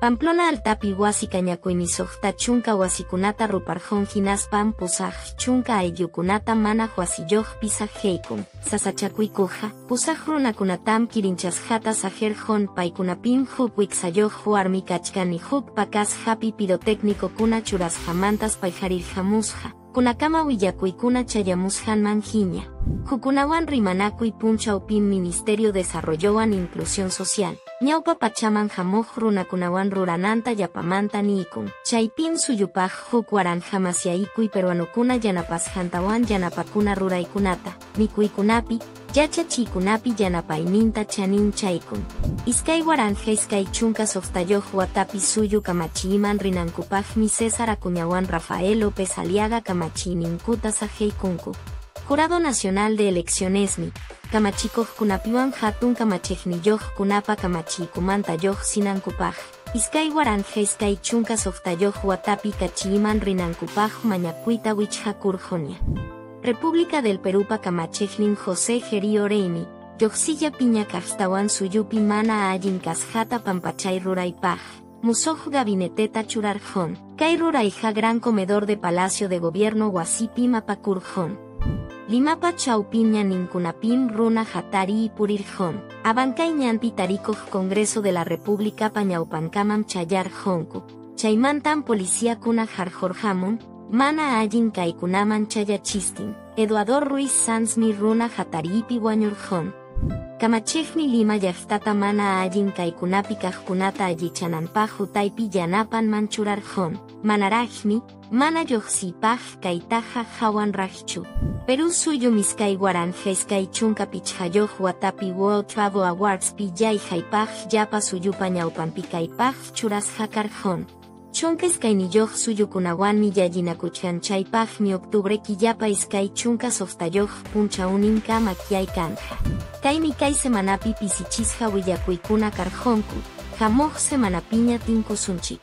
Pamplona Altapi wasi kañakuymi 60 wasikunata ruparjon hinaspam 80 ayllukunata mana wasiyuqpi saqeykun. Sasachakuykuqa 8 runakunatam kirinchasqata saqirqun paykunapim huk wiksayuq warmi kachkan huk pakasqapi pirotécnicokuna churasqamantas payharirqamusqa. Kunakama willakuykuna chayamusqanman hina. Hukunawan rimanakuy punchawpim Ministerio Desarrollowan Inclusión Social. Ñawpa pachaman hamuq runakunawan rurananta yapamanta niykun. Chaypim suyupaq huk waranja masyaykuy peruanokuna yanapasqantawan yanapakuna ruraykunata, mikuykunapi, yachachiykunapi yanapayninta chaninchaykun. 2026 watapi suyu kamachiyman rinankupaqmi César Acuñawan Rafael López Aliaga kamachiyninkuta saqeykunku. Jurado Nacional de Eleccionesmi, kamachikuqkunapiwan hatun kamachiqniyuqkunapa kamachiykumanta lluqsinankupaq. 2026 watapi kachiyman rinankupaq mañakuyta wichqakurqunña. República del Perúpa kamachiqnin José Jeri Oreimi, lluqsilla piña kaqtawan suyupi mana allin kasqata pampachay ruraypaq. Musuq gabineteta churarqun. Kay rurayqa gran comedor de Palacio de Gobierno wasipi mapakurqun. Limapa chawpiña ninkunapim runa hatari purirqun. Abancay ñanpi tarikuq Congreso de la República pañawpankamam chayarqunku. Chaymantam policíakuna harqurqamun, mana allin kaykunaman chayachistin. Eduardo Ruiz Sanzmi runa hataripi wañurqun. Kamachiqmi Lima llaqtata mana allin kaykunapi kaqkunata allichananpaq hutaypi yanapanman churarqun. Manaraqmi, mana lluqsiypaq kaytaqa hawanraqchu. Perú suyu 2025 watapi World Travel Awards pi yayhaypaq llapa suyupa ñawpanpi kaypaq churasqa karqun. 12 suyukunawanmi yallinakuchkan chaypaqmi octubre killapa 26 punchawninkama kyay kanja. Kaymi kay semanapi pisichisqa willakuykuna karqunku, hamuq semanapiña tinkusunchik.